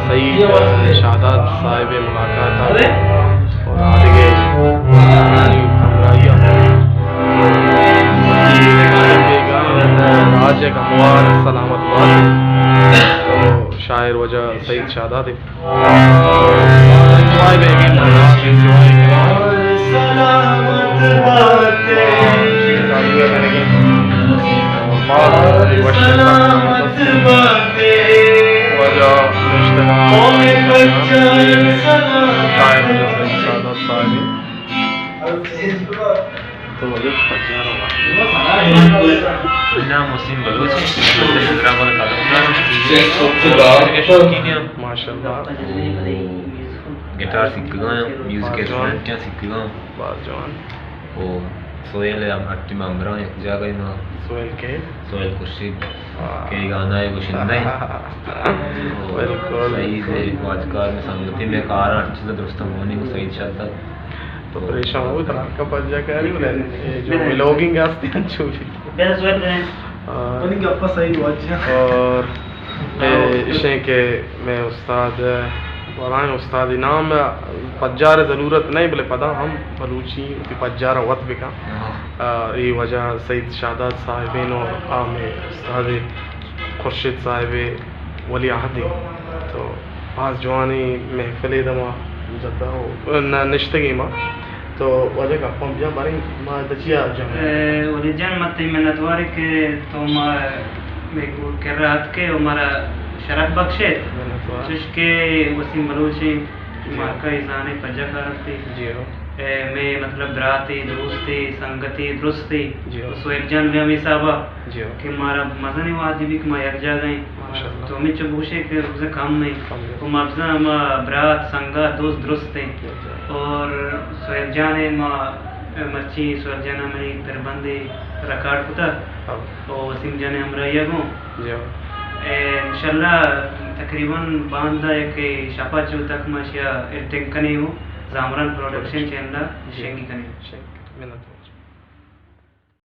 سعید شاداد صاحب ملاقات اور آدگہ ہمراہی راج ہموار سلامت بات۔ تو شاعر وجہ سعید شاداد۔ انجوائے بے، انجوائے۔ سلامت باتے۔ وش سلامت باتے۔ وجہ اجتماع۔ قوم بچہ سلامت۔ شاعر وجہ سعید شاداد صاحب۔ تو وجہ پجار ہوا۔ نام وسیم بلوچ ہے۔ ماشاءاللہ۔ گٹار سیکھگا، میوزک انسٹرومنٹ سیکھگا۔ باز جوان۔ او سہیل ءِ ہم، ٹیم ءِ ہمراہ یک جاگہ ما۔ سہیل کے؟ سہیل خورشید۔ ہاں۔ کہ گانا ہے گشندہ ہے۔ بالکل، سعید ہے، بالکل۔ واجکار میں سنگتی میں کار ہر چیز درست ہونی کو سعید شاداد۔ تو پریشان ہو ترا کا پجا کاری بولے، یہ جو ولاگنگ آستے ہیں، جو بھی۔ ہاں۔ اور اے اشیں کہ مئے استاد، ورائیں استاد نام پجار ضرورت نہیں، بلے پدا ہم بلوچی وتی پجار وت بکن۔ ہاں۔ آ، اے وجہ سعید شاداد صاحبین اور آ مئے استاد خورشید صاحب ولی عہد ہیں۔ تو باز جوانیں محفلے دما جتا ہو، نہ نشتگیں ما۔ تو واجہ گپاں بجن، باریں ما دچیا جن۔ اے، ولی جان، ما تئی منتوار کہ تو ما، مئے کرا اتکے و مارا شرف بخشیت۔ منتوار۔ چوش کہ وسیم بلوچ ہیں، جی۔ مارکا ای زانے پجا کارتے۔ جی ہو۔ اے، مئے مطلب براتے، دوستے، سنگتے، درستے۔ جی ہو۔ و سہیل جان بھی ہمیں حسابا۔ جی ہو۔ کہ مارا مزنیں وہدے بی کہ ما یک جاگہ ایں۔ ماشاءاللہ۔ تو ہمینچو بگوشے کہ روز کم ایں۔ کم ایں۔ و ما بزاں ہما برات، سنگت، دوست درست ایں۔ جی، جی۔ اور سہیل جان ءَ ما مرچی سہیل جان ءَ منی پربندے ریکارڈ کتگ۔ ہاں۔ و وسیم جان ءِ ہمراہی ءَ گوں۔ جی ہو۔ اے، انشاءاللہ تقریباً باندا یک شپا چو تک ما اشیا ایڈیٹنگ کنیں و زامران پروڈکشن چینل ءَ جی۔ شنگی کنیں۔ شنگ-، منت۔